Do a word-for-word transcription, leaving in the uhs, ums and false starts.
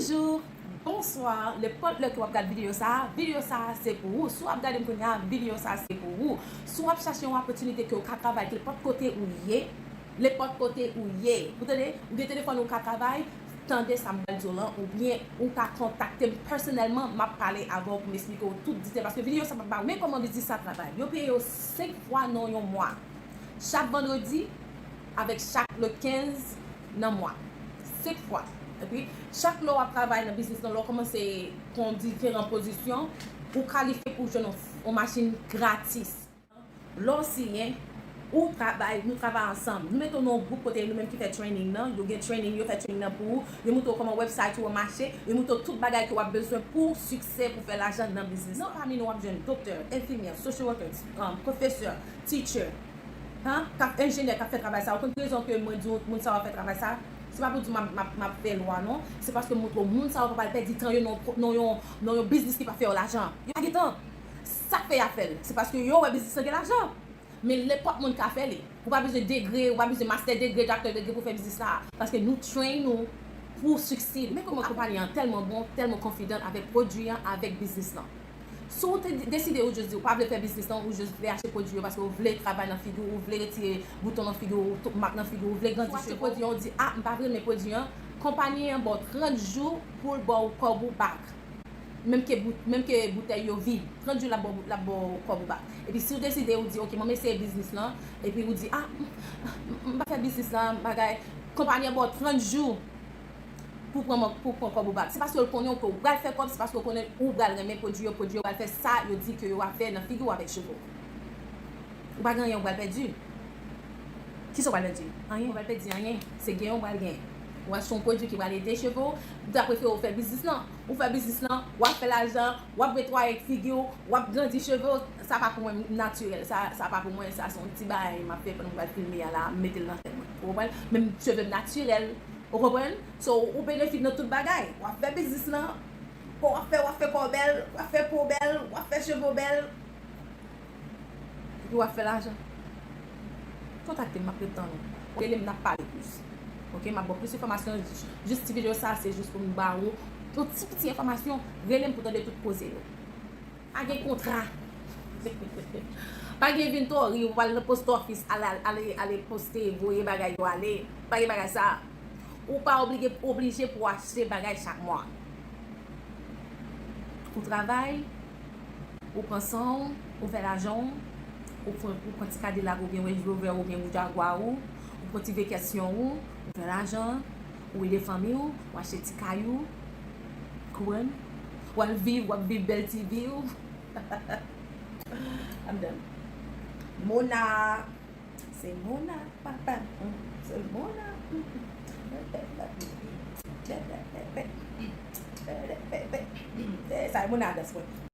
Bonjou, bonswa, nenpòt lè ke w ap gade videyo sa a, videyo sa a se pou ou. Si w ap gade m kounye a, videyo sa a se pou ou. Si w ap chache yon opòtinite ke w ka travay nenpòt kote ou ye, nenpòt kote ou ye. Ou tande, ou gen telefòn ou ka travay, tande sa m pral di w lan, oubyen ou ka kontakte m pèsonèlman, m ap pale avè w pou m esplike w tout detay, paske videyo sa p ap ba w men kòman biznis sa travay. Yo peye w senk fwa nan yon mwa. Chak vandredi, avèk chak le kenz nan mwa. Senk fwa. Epi, chak lè w ap travay nan biznis lan, lè w kòmanse pran diferan pozisyon, ou kalifye pou jwenn yon, yon machin gratis. Lè w siyen, ou travay, nou travay ansanm. Nou mete w nan yon gwoup kote nou menm ki fè training nan, yo gen training, yo fè training nan pou ou, yo montre w kòman website ou an mache, yo montre w tout bagay ke w ap bezwen pou siksè, pou fè lajan nan biznis. Nan pami nou, w ap jwenn doktè, enfimyè, social worker, um, pwofesè, teacher, hein, k ap enjenyè k ap fè travay sa. Ou konn rezon ke mwen di w moun sa yo ap fè travay sa? Se pa pou di m ap, m ap, m ap fè lwa, non. Se paske m montre w moun sa yo pa pral pèdi tan yo nan, nan yon, nan yon biznis ki pa fè yo lajan. Yo pa gen tan. Sa k fè y ap fè l? Se paske yo wè biznis lan gen lajan. Men nenpòt moun ka fè li. Ou pa bezwen degre, ou pa bezwen master degre, doctor degre pou fè biznis la. Paske nou train nou pou succeed. Men kòman konpayi an tèlman bon, tèlman confident avèk pwodui an, avèk biznis lan. Si w te deside ou just di ou pa vle fè biznis lan, ou just vle achte pwodui yo paske ou vle travay nan figi w, ou vle retire bouton nan figi w, tout mak nan figi w, ou vle grandi cheve w. Ou achte pwodui an, ou di, "Ah, m pa vle renmen pwodui an," konpayi an ba w trant jou pou l ba w kòb ou back. Menm ke bout-, menm ke boutèy yo vid, trant jou l ap ba w, l ap ba w kòb ou back. Epi si w deside ou di, "Ok, mwen eseye biznis lan," epi ou di, "Ah, m, m, m pa fè biznis lan, bagay," konpayi an ba w trant jou pou pran, pou pran kòb ou back. Se paske l konnen ke w pral fè kòb, se paske l konnen ou pral renmen pwodui yo, pwodui yo pral fè sa yo di ke yo ap fè nan figi w avèk cheve w. Ou pa gen anyen ou pral pèdi. Kisa w pral pèdi? Anyen. Ou pral pèdi anyen. Se genyen ou pral genyen. Ou achte yon pwodui ki pral ede cheve w, ou ta prefere ou fè biznis lan. Ou fè biznis lan, w ap fè lajan, w ap netwaye figi w, w ap grandi cheve w. Sa pa pou mwen natirèl. Sa, sa pa pou mwen, sa se yon ti bagay m ap fè pandan m pral filme a la, m mete l nan tèt mwen. Ou konprann? Men m cheve m natirèl. Ou konprann? So, ou benefit nan tout bagay. W ap fè biznis lan, w ap fè, w ap fè kò w bèl, w ap fè po w bèl, w ap fè cheve w bèl. Epi w ap fè lajan. Kontakte m, m ap ret tann ou. Rele m, n ap pale plis. Ok, m ap ba w plis enfòmasyon. Jis ti videyo sa, se jis pou m ba ou yon ti piti enfòmasyon. Rele m pou tande tout koze yo. Pa gen kontra. Pa gen vin twò ri, ou al nan post office, al, al, ale, ale poste, voye bagay yo ale. Pa gen bagay sa. Ou pa oblije, oblije pou w achte bagay chak mwa. Ou travay, ou pran san w, ou fè lajan w, ou pran, ou pran ti Cadillac oubyen Range Rover oubyen Jaguar ou, ou pran ti vekasyon ou, ou fè lajan, ou ede fanmi w, ou achte ti kay ou, konprann? Ou al viv, w ap viv bèl ti vi w. I'm done. Mona, se Mona, papa, mm, se Mona, mm, mm. Sa e Mona dans mwen.